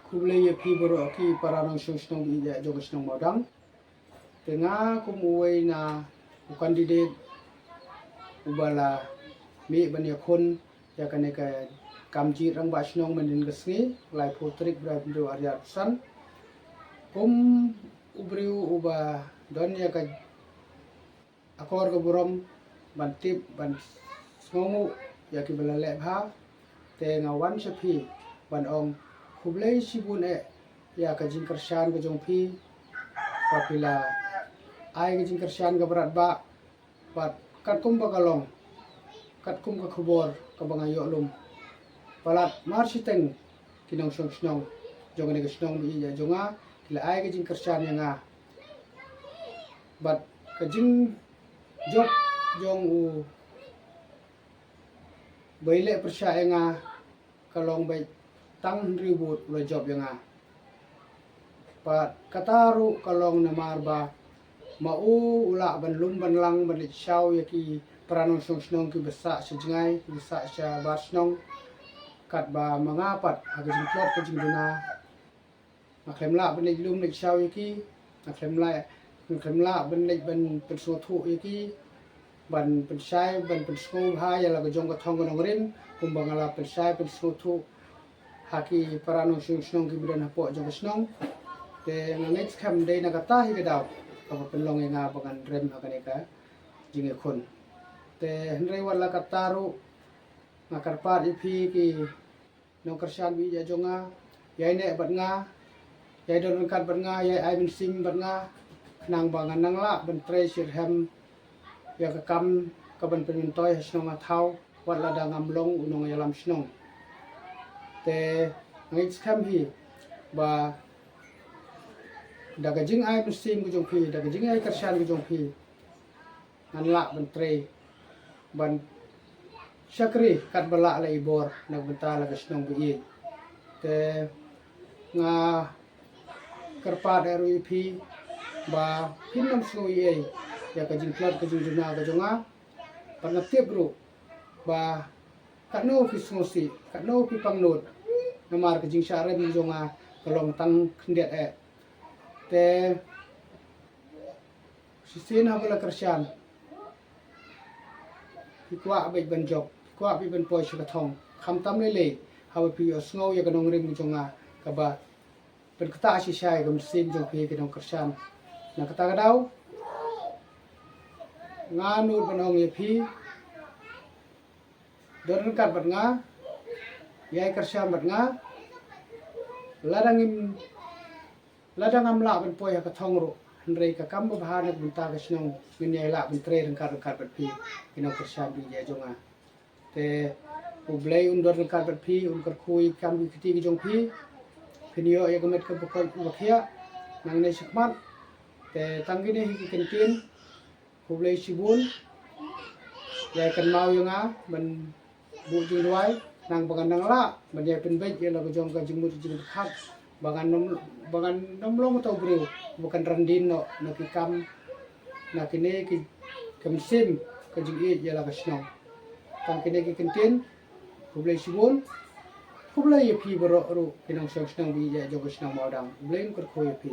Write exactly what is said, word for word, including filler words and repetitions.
Khublei ïa phi baroh ki para nongshong shnong ba ïeit jong ka shnong Mawdang. Te nga kum uwei na u candidate uba la mih ban ïakhun ïa kane ka kam jied rangbah shnong mynhynnin ka sngi, laiphew tarik Brai bynriew arhajar arphew san. Kum u briew uba don ïa ka akor ka burom ban tip ban sngewnguh ïa kiba la leh bha. Te nga wan sha phi ban ong khublei shibun eh ïa ka jingkyrshan ka jong phi, ba phi la ai ka jingkyrshan ka brat ba, bad katkum ba ka long, katkum ka khubor kaba nga ïoh lum, palat mar shiteng ki nongshong shnong jong kane ka shnong ba ïeit jong nga ki la ai ka jingkyrshan ïa nga. Bad ka jingjop jong u ba ïaleh pyrshah ïa nga ka long beit tang hynriew vote u la jop ïa nga. Bad kata ruh ka long namar ba ma u u lah ban lum ban lang ban leit shaw ïa ki para nongshong shnong kiba sah sha jngai, kiba sah shabar shnong. Katba ma nga pat ha ka jingtlot ka jingduna, nga khlem lah ban leit lum leit shaw ïa ki, nga khlem lah, nga khlem lah ban leit ban pynsngewthuh ïa ki, ban pynshai ban pynsngewbha ïa la ka jong ka thong ka nongrim kumba nga la pynshai pynsngewthuh ha ki para nongshong shnong kiba don hapoh jong ka shnong. Te nga ngeit skhem dei na kata hi ka daw kaba pynlong ïa nga ba ngan rem ha kane ka jingïakhun. Te hynrei wat la kata ruh, nga kyrpad ïa phi ki nongkyrshan ba ïeit jong nga, ïai neh bad nga, ïai don ryngkat bad nga, ïai ai mynsiem bad nga, khnang ba ngan nang lah ban trei shitrhem ïa ka kam ka ban pynmyntoi ha shnong ha thaw, wat lada ngam long u nongïalam shnong. Te nga ngeit skhem hi ba da ka jingai mynsiem ka jong phi, da ka jingai kyrshan ka jong phi, ngan lah ban trei ban shakri katba lah la i bor na ka bynta la ka shnong ba ïeit. Te nga kyrpad ruh ïa phi ba phin nym sngew ei ei ïa ka jingtlot ka jingduna ka jong nga. Bad nga tip ruh ba katno phi sngewsih, katno phi pangnud, namar ka jingshah rem jong nga ka long tang khyndiat eh. Te shisien haba la kyrshan, phi kwah beit ban jop, phi kwah beit ban poi sha ka thong, khamtam lei lei haba phi ïohsngew ïa ka nongrim jong nga kaba pynktah shisha ïa ka mynsiem jong phi ki nongkyrshan. Na kata ka daw nga nud ban ong ïa phi, don ryngkat bad nga, ïai kyrshan bad nga. Lada ngim, lada ngam lah ban poi ha ka thong ruh, hynrei ka kam ba bha na ka bynta ka shnong ngin ïai lah ban trei ryngkat ryngkat bad phi ki nongkyrshan ba ïeit jong nga. Te U Blei un don ryngkat bad phi, un kyrkhu ïa ki kam ki kti ki jong phi. Phin ïoh ïa ka met kaba koit kaba khiah nangne shakhmat. Te tang kine hi ki kyntien. Khublei shibun. Ïai kynmaw ïa nga ban buh jingduwai, khnang ba ngan nang lah ban ïai pynbeit ïa la ka jong ka jingmut jingpyrkhat, ba ngan nym, ba ngan nym long uta u briew ba kan randin noh na ki kam, na kine ki, ka mynsiem ka jingïeit ïa la ka shnong. Tang kine ki kyntien. Khublei shibun. Khublei ïa phi baroh ruh ki nongshong shnong ba ïeit jong ka shnong Mawdang. U Blei un kyrkhu ïa phi.